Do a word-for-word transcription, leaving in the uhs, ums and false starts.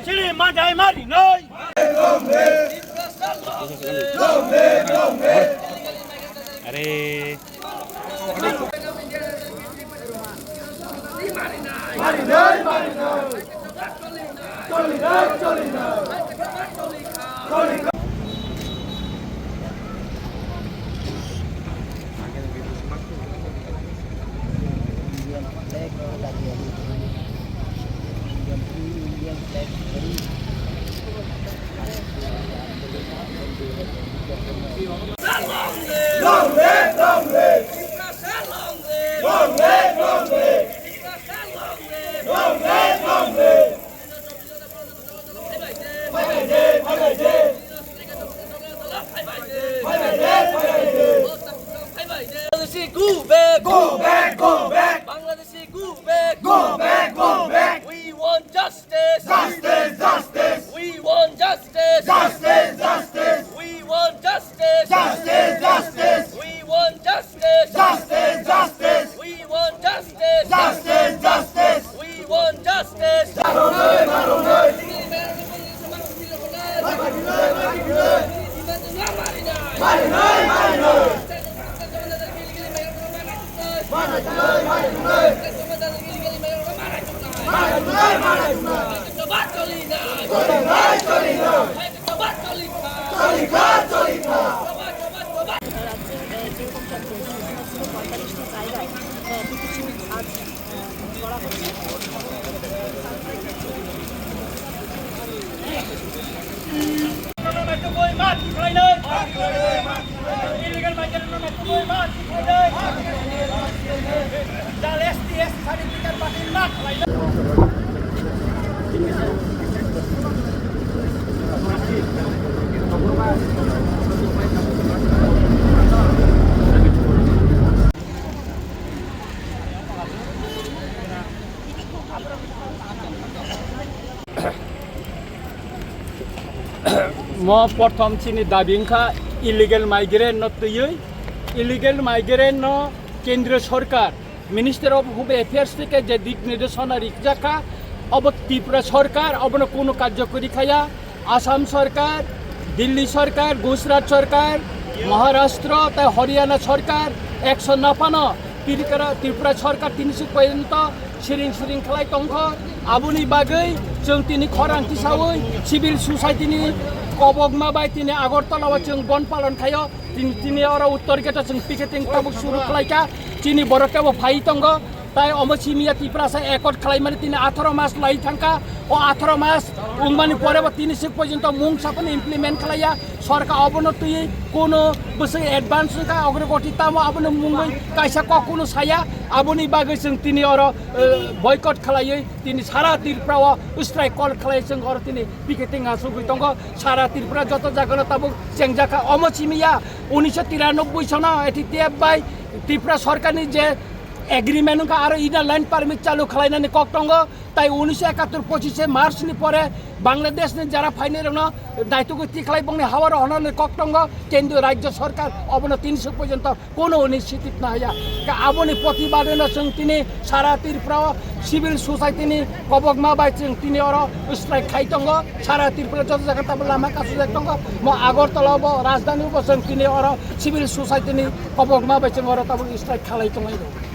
Chini madai mari noi. Are. Long live, long live. Long live, long live. Long live, long live. Bangladeshi, go back! Go back, go back! Bangladeshi, go back! Go back, go back! We want justice! Justice, justice! We want justice! Justice, justice! We want justice! Justice, justice! We want justice! Justice, justice! We want justice! Justice, justice! We want justice! রাজ্যে, এ, যেরকম চলছে, সমস্ত পঁয়তাল্লিশটা জায়গায়, এ, পিকেটিং আজ, এ, করা হচ্ছে। Mo prothom chini dabi wngkha illegal migrant no twiwi, illegal migrant no kendriya sorkar, Minister of Home Affairs theke je dik nirdeshona rijak kha, obo Tripura sorkar obono kono karjokori khaya. Assam sorkar, Delhi sorkar, Gujarat sorkar, Maharashtra tei Haryana sorkar action naphano Tripura, Tripura sorkar tini suk porjonto siring siring khlai tongkho. Aboni bagwi chwng tini khorang tisawi civil society ni kobokma bai tini Agartala o chwng bon palon khaio. Tini, tini oro Uttor Gate o chwng picketing tabuk suru khlaikha. Chini borok teibo phai tongo. Tai omo simiya Tiprasa accord khlaimani tini atharo mas lai thangkha. O atharo mas wngmani porebo tini sik porjonto mung saphano implement khlaiya. Sorkar obono twi kono bwswk advance wngkha, ogrogoti tamo abono mungwi kaisa kok kono saya. Aboni bagwi chwng tini oro, eh, boycott khlaiwi tini sara Tripura o strike call khlai chwng oro tini picketing asugwi tongo. Sara Tripura joto jagano tabuk chengjakha. Omo simiya unisho tiranoboi sono A T T F bai Tripura sorkarni je agreement wngkha aro inner line permit chalu khlainani kok tongo. Tai unisho ekattor pochise March ni pore Bangladesh ni jara phainai rokno naitugwi tikhlai bongni hawaro honani kok tongo. Kendriya rajya sorkar obono tini suk porjonto kono initiative nahaya. Ka aboni protibadeno chwng tini sara Tripura o civil society ni kobokma bai chwng tini oro strike khai tongo. Sara Tripura joto jaga tamo lama kasujak tongo. Mo Agartala bo rajdhani bo chwng tini oro civil society ni kobokma bai chwng oro tabuk strike khalai tonglaio.